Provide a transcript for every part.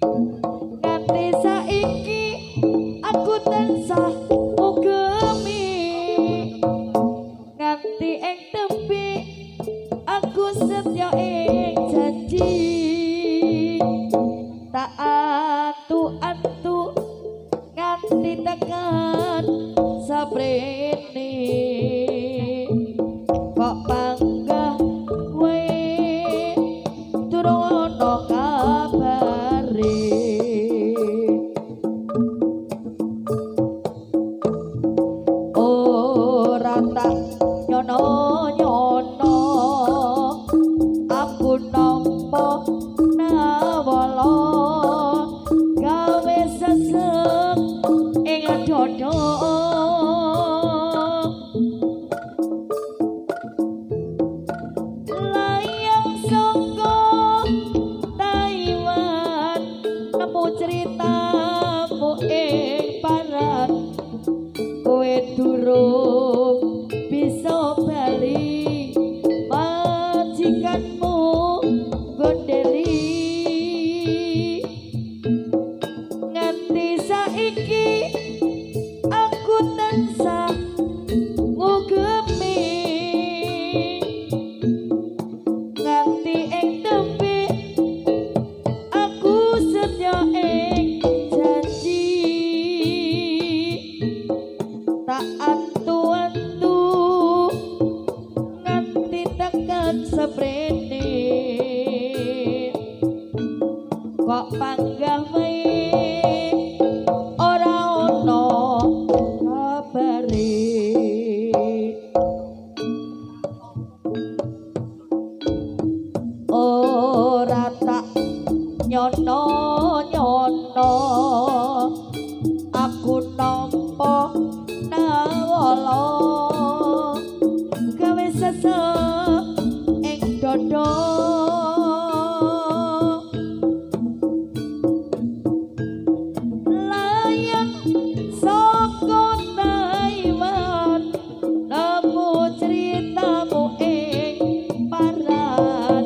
Nganti saiki aku tansah ngugemi, nganti ing tembe aku setya ing janji. Tak antu-antu nganti tekan saprene, kok panggah wae durung ana kabare. Ora tak nyono-nyono aku nampa nawala, gawe sesek ing dada. Layang saka Taiwan nemu ceritamu ing paran, kowe durung bisa bali, majikanmu gondeli. Nganti saiki aku tansah ngugemi, nganti ing tembe aku setya ing janji. Tak antu-antu nganti tekan seprene, kok panggah wae ora ana kabare. Ora tak nyono-nyono aku nampa nawala, gawe sesek ing dada. Layang saka Taiwan nemu ceritamu ing paran,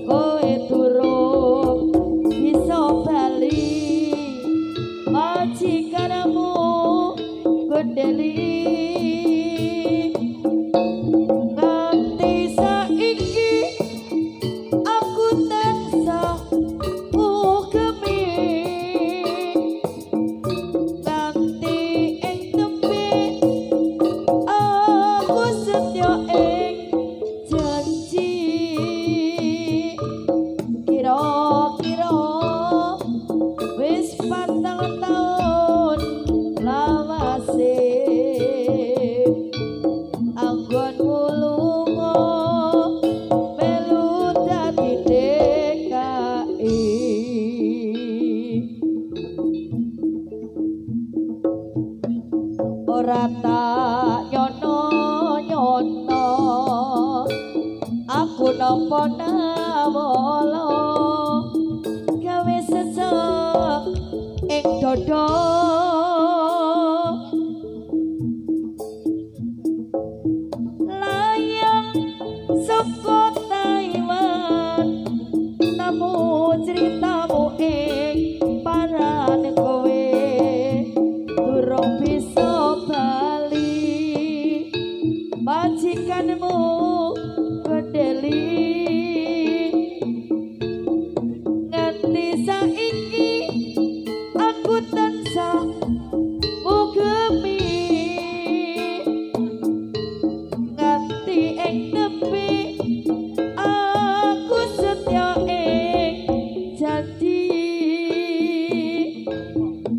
kowe durung bisa bali, majikanmu gondeli. Nganti saiki aku tansah ngugemi, nganti ing tembe aku setya ing janji. Kira-kira wis 4 taun lawase anggonmu lunga melu dadi DKI. Ora tak nyono-nyono aku nampa nawala, gawe sesek ing dada. Layang saka Taiwan nemu ceritamu ing paran, kowe durung bisa bali, majikanmu gondeli. Nganti saiki aku tansah ngugemi, nganti ing tembe aku setya ing janji.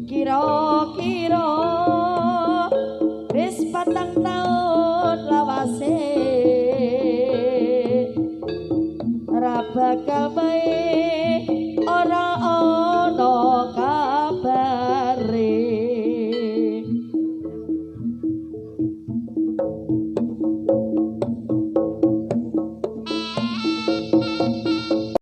Kira-kira wis 4 taun lawase, ra bakal bae